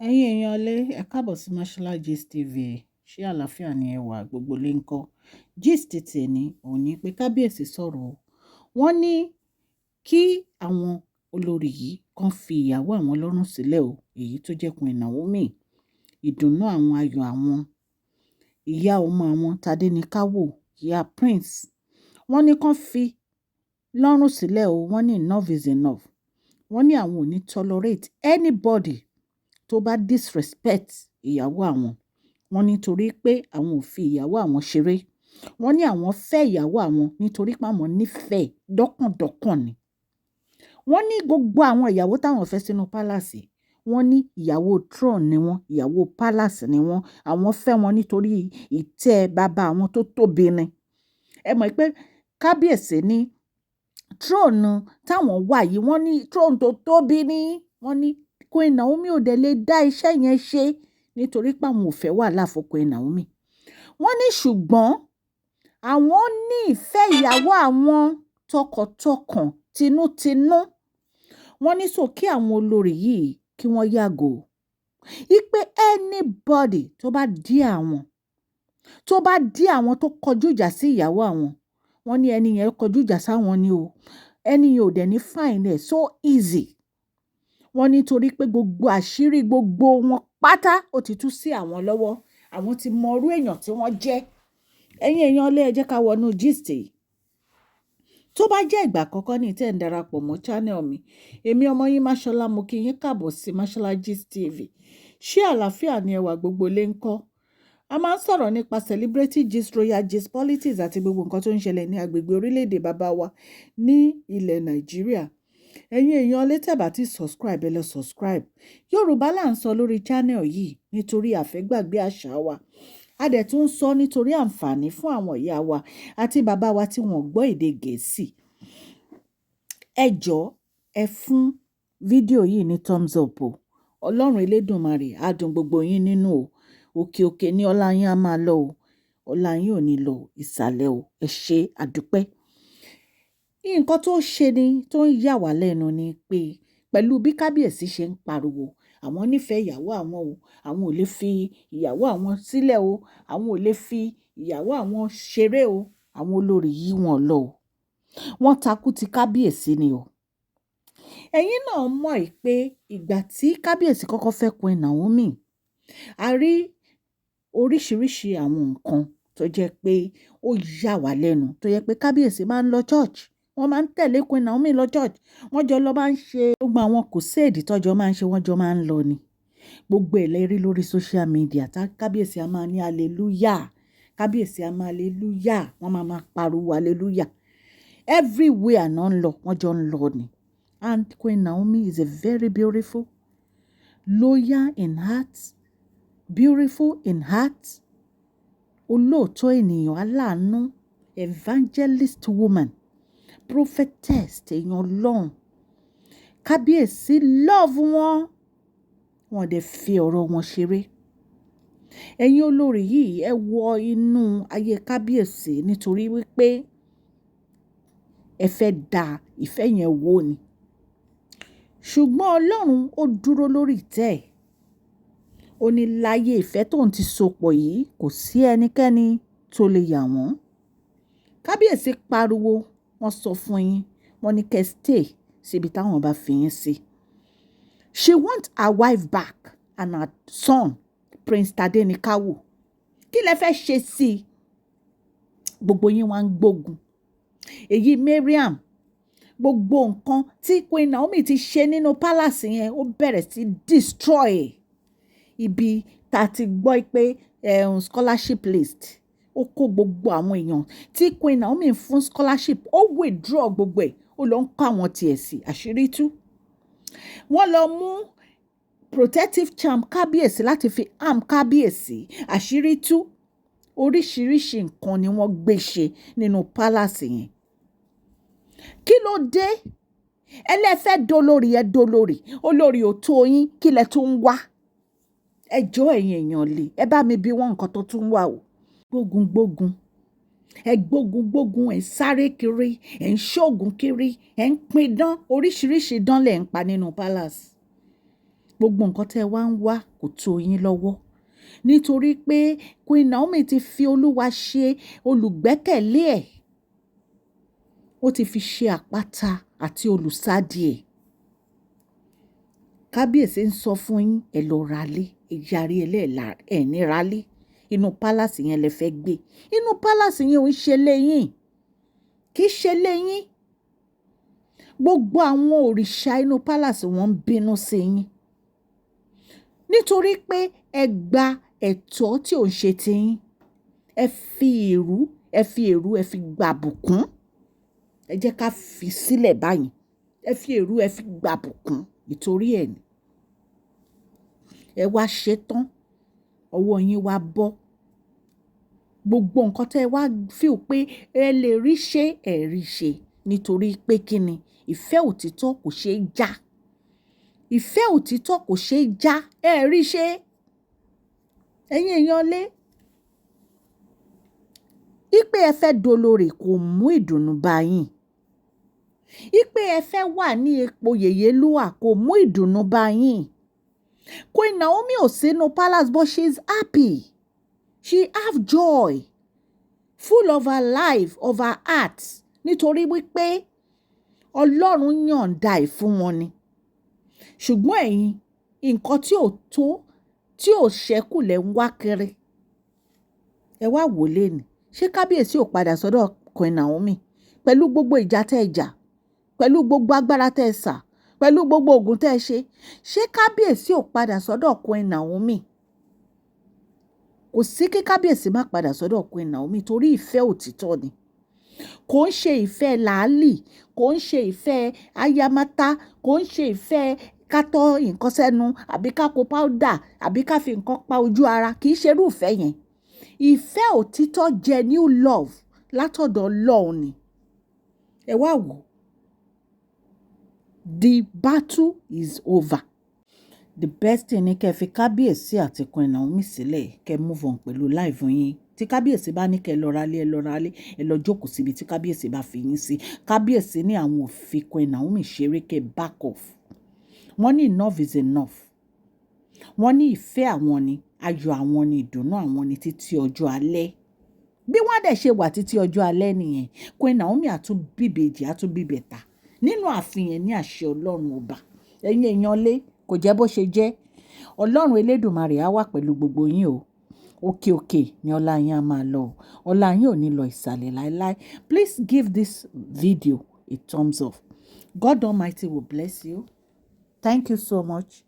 Ẹ̀yin èèyàn lé, ẹ káàbọ̀ sí Mashola Gist TV. Ṣé àlàáfíà ni ẹ wà, gbogbo lè ń kọ́? Gist tèmi òun ní pé kábíyèsí sọ̀rọ̀ o. Wọ́n ní kí àwọn olórí yìí kàn fi ìyàwó àwọn lọ́rùn sílẹ̀ o, èyí tó jẹ́ Queen Naomi. Ìdùnnú àwọn, ayọ̀ àwọn, ìyá ọmọ àwọn Tádéníkàwò, ìyá Prince. Wọ́n ní kàn fi lọ́rùn sílẹ̀ o. Wọ́n ní enough is enough. Wọ́n ní àwọn ò ní tolerate anybody tó bá disrespect ìyàwó àwọn. Wọ́n ní torí pé àwọn ò fi ìyàwó àwọn ṣeré. Wọ́n ní àwọn fẹ́ ìyàwó àwọn nítorí pé àwọn nífẹ̀ẹ́ dọ́kàndọ́kàn ni. Wọ́n ní gbogbo àwọn ìyàwó táwọn fẹ́ sínú palace, wọ́n ní ìyàwó throne ni wọ́n, ìyàwó palace ni wọ́n. Àwọn fẹ́ wọn nítorí ìtẹ́ bàbá àwọn tó tóbi ni. Ẹ mọ̀ pé kábíyèsí ní throne táwọn wà yìí, wọ́n ní throne tó tóbi ni. Wọ́n ní Queen Naomi ò dẹ̀ lè dá iṣẹ́ yẹn ṣe nítorí pé àwọn ò fẹ́ wàhálà fún Queen Naomi. Wọ́n ní ṣùgbọ́n àwọn ní ìfẹ́ ìyàwó àwọn tọkàntọkàn, tinútinú. Wọ́n ní so kí àwọn olórí yìí kí wọ́n yàgò. Wípé anybody tó bá dí àwọn, tó bá dí àwọn, tó kọjú ìjà sí ìyàwó àwọn, wọ́n ní ẹni yẹn kọjú ìjà sáwọn ni o. Ẹni yẹn ò dẹ̀ ní find it so easy. Wọ́n ní torí pé gbogbo àṣírí gbogbo wọn pátá ó ti tú sí àwọn lọ́wọ́. Àwọn ti mọ irú èèyàn tí wọ́n jẹ́. Ẹ̀yin èèyàn lé, ẹ jẹ́ ká wọnú gist yìí. Tó bá jẹ́ ìgbà àkọ́kọ́ ní tẹ́ ń darapọ̀ mọ́ channel mi, èmi ọmọ yín Mashola, mo kí yín káàbọ̀ sí Mashola Gist TV. Ṣé àlàáfíà ni ẹwà, gbogbo lé ń kọ́? A máa ń sọ̀rọ̀ nípa celebrity gist, royal gist, politics àti gbogbo nǹkan tó ń ṣẹlẹ̀ ní agbègbè orílẹ̀-èdè bàbá wa ní ilẹ̀ Nàìjíríà. Ẹ̀yin èèyàn lé, tẹ́ bá ti subscribe, ẹ lọ subscribe. Yorùbá là ń sọ lórí channel yìí nítorí a fẹ́ gbàgbé àṣà wa. A dẹ̀ tún ń sọ nítorí àǹfààní fún àwọn ìyá wa àti bàbá wa tí wọ́n gbọ́ èdè Gẹ̀ẹ́sì. Ẹ jọ̀ọ́, ẹ fún fídíò yìí ní thumbs up o. Ọlọ́run Elédùmarè á dùn gbogbo yín nínú o. Òkè òkè ní ọlá yín á máa lọ o. Ọlá yín ò ní lọ ìsàlẹ̀ o. Ẹ ṣé, àdúpẹ́. Nǹkan tó ṣe ni tó ń yà wá lẹ́nu ni pé pẹ̀lú bí kábíyèsí ṣe ń pariwo àwọn nífẹ̀ẹ́ ìyàwó àwọn o, àwọn ò lè fi ìyàwó àwọn sílẹ̀ o, àwọn ò lè fi ìyàwó àwọn ṣeré o, àwọn olórí yìí wọ́n lọ o. Wọ́n takú ti kábíyèsí ni o. Ẹ̀yin náà mọ̀ pé ìgbà tí kábíyèsí kọ́kọ́ fẹ́ Queen Naomi, a rí oríṣiríṣi àwọn nǹkan tó jẹ́ pé ó yà wá lẹ́nu, tó jẹ́ pé kábíyèsí máa ń lọ church, wọ́n máa ń tẹ̀lé Queen Naomi lọ church, wọ́n jọ lọ máa ń ṣe gbogbo àwọn crusade tọ́jọ́ máa ń ṣe, wọ́n jọ máa ń lọ ni. Gbogbo ẹ̀ lẹ rí lórí social media tá kábíyèsí a máa ní hallelujah, kábíyèsí a máa hallelujah, wọ́n máa máa pariwo hallelujah. Everywhere náà ń lọ, wọ́n jọ ń lọ ni. And Queen Naomi is a very beautiful, loyal in heart, beautiful in heart, olóòótọ́ ènìyàn, aláàánú, evangelist woman, prophetess, èèyàn Ọlọ́run. Kábíyèsí love wọn, wọn dẹ̀ fi ọ̀rọ̀ wọn ṣeré. Ẹ̀yin olórí yìí, ẹ wọ inú ayé kábíyèsí nítorí wípé ẹ fẹ́ da ìfẹ́ yẹn wó ni. Ṣùgbọ́n Ọlọ́run ó dúró lórí ìtẹ́ ẹ̀. Ó ní láyé, ìfẹ́ tóun ti sopọ̀ yìí, kò sí ẹnikẹ́ni tó lè yà wọ́n. Kábíyèsí pariwo, wọ́n sọ fún yín, wọ́n ní kẹ́ stay síbi táwọn bá fi yín sí. She want her wife back and her son, Prince Tadenikawo. Kí lẹ fẹ́ ṣe sí i? Gbogbo yín wá ń gbógun èyí Mariam. Gbogbo nǹkan tí Queen Naomi ti ṣe nínú palace yẹn, ó bẹ̀rẹ̀ sí destroy. Ibi tá a ti gbọ́ pé scholarship list, ó kó gbogbo àwọn èèyàn tí Queen Naomi fún scholarship, ó withdraw gbogbo ẹ̀, ó lọ ń kọ́ àwọn tiẹ̀ sí. Àṣírí tú. Wọ́n lọ mú protective charm kábíyèsí láti fi arm kábíyèsí. Àṣírí tú. Oríṣiríṣi nǹkan ni wọ́n gbé ṣe nínú palace yẹn. Kí ló dé? Ẹlẹ́fẹ́ dolórí, ẹ dolórí, olórí ò tó yín. Kí lẹ tún ń wá? Ẹ jọ̀ọ́, ẹ̀yin èèyàn lè ẹ bá mi bí wọ́n nǹkan tó tún wà o. Gbógun gbógun, ẹ gbógun gbógun, ẹ sáré kiri, ẹ ń ṣoògùn kiri, ẹ ń pidán, oríṣiríṣi dán lẹ̀ ń pa nínú palace. Gbogbo nǹkan tẹ́ ẹ wá ń wá kò tó yín lọ́wọ́, nítorí pé Queen Naomi ti fi Olúwa ṣe olùgbẹ́kẹ̀lé ẹ̀, ó ti fi ṣe àpáta àti olùsádi ẹ̀. Kábíyèsí ń sọ fún yín, ẹ lọ ralé, ẹ yarí ẹlẹ́ẹ̀la, ẹ̀ ní ralé. Inú palace yẹn lẹ fẹ́ gbé. Inú palace yẹn ò ń ṣe léyìn, kì í ṣe léyìn. Gbogbo àwọn òrìṣà inú palace, wọ́n ń bínú sí yín nítorí pé ẹ gba ẹ̀tọ́ tí ò ń ṣe tiyín. Ẹ fi èrú, ẹ fi èrú, ẹ fi gbàbùkún. Ẹ jẹ́ ká fi sílẹ̀ báyìí. Ẹ fi èrú, ẹ fi gbàbùkún. Ìtorí ẹ̀ ni. Ẹ wá ṣe tán, ọwọ́ yín wá bọ́. Gbogbo nǹkan tí ẹ wá feel pé ẹ lè rí ṣe, ẹ rí ṣe. Nítorí pé kí ni? Ìfẹ́ òtítọ́ kò ṣe é já. Ìfẹ́ òtítọ́ kò ṣe é já. Ẹ rí ṣe. Ẹ̀yin èèyàn lé. Wípé ẹ fẹ́ dolorì kò mú ìdùnnú bá yín. Wípé ẹ fẹ́ wà ní ipò yèyélúà kò mú ìdùnnú bá yín. Queen Naomi ò sínú palace, but she is happy. She have joy, full of her life, of her heart. Nítorí wípé Ọlọ́run yọ̀ǹda ẹ̀ fún wọn ni. Ṣùgbọ́n ẹ̀yin, nǹkan tí ò tó, tí ò ṣẹ́kù lẹ̀ ń wá kiri. Ẹ wá wò léni. Ṣé kábíyèsí ò padà sọ́dọ̀ Queen Naomi pẹ̀lú gbogbo ìjà tẹ́ ẹ jà, pẹ̀lú gbogbo agbára tẹ́ ẹ sà, pẹ̀lú gbogbo ògùn tẹ́ ẹ ṣe? Ṣé kábíyèsí ò padà sọ́dọ̀ Queen Naomi? Kò sí kí kábíyèsí má padà sọ́dọ̀ Queen Naomi, torí ìfẹ́ òtítọ́ ni. Kò ń ṣe ìfẹ́ làálì, kò ń ṣe ìfẹ́ ayamata, kò ń ṣe ìfẹ́ ká tọ́ nǹkan sẹ́nu àbí ká po powder àbí ká fi nǹkan pa ojú ara. Kì í ṣe irú ìfẹ́ yẹn. Ìfẹ́ òtítọ́, genuine love látọ̀dọ̀ Ọlọ́run ni. Ẹ wá wò. The battle is over. The best thing ni kẹ́ fi kábíyèsí àti Queen Naomi sílẹ̀, kẹ́ move on pẹ̀lú life yín. Tí kábíyèsí bá ní kẹ́ lọ ralé, ẹ lọ ralé, ẹ lọ jókòó síbi tí kábíyèsí bá fi yín sí. Kábíyèsí ní àwọn ò fi Queen Naomi ṣeré, kẹ́ back off. Wọ́n ní enough is enough. Wọ́n ní ìfẹ́ àwọn ni, ayọ̀ àwọn ni, ìdùnnú àwọn ni títí ọjọ́ alẹ́. Bí wọ́n dẹ̀ ṣe wà títí ọjọ́ alẹ́ nìyẹn. Queen Naomi á tún bí ìbejì, á tún bí ìbẹta nínú ààfin yẹn ní àṣẹ Ọlọ́run ọba. Ẹ̀yin èèyàn lé, kò jẹ́ bó ṣe jẹ́. Ọlọ́run Elédùmarè á wà pẹ̀lú gbogbo yín o. Òkè òkè ni ọlá yín á máa lọ. Ọlá yín ò ní lọ ìsàlẹ̀ láéláé. Please give this video a thumbs up. God Almighty will bless you. Thank you so much.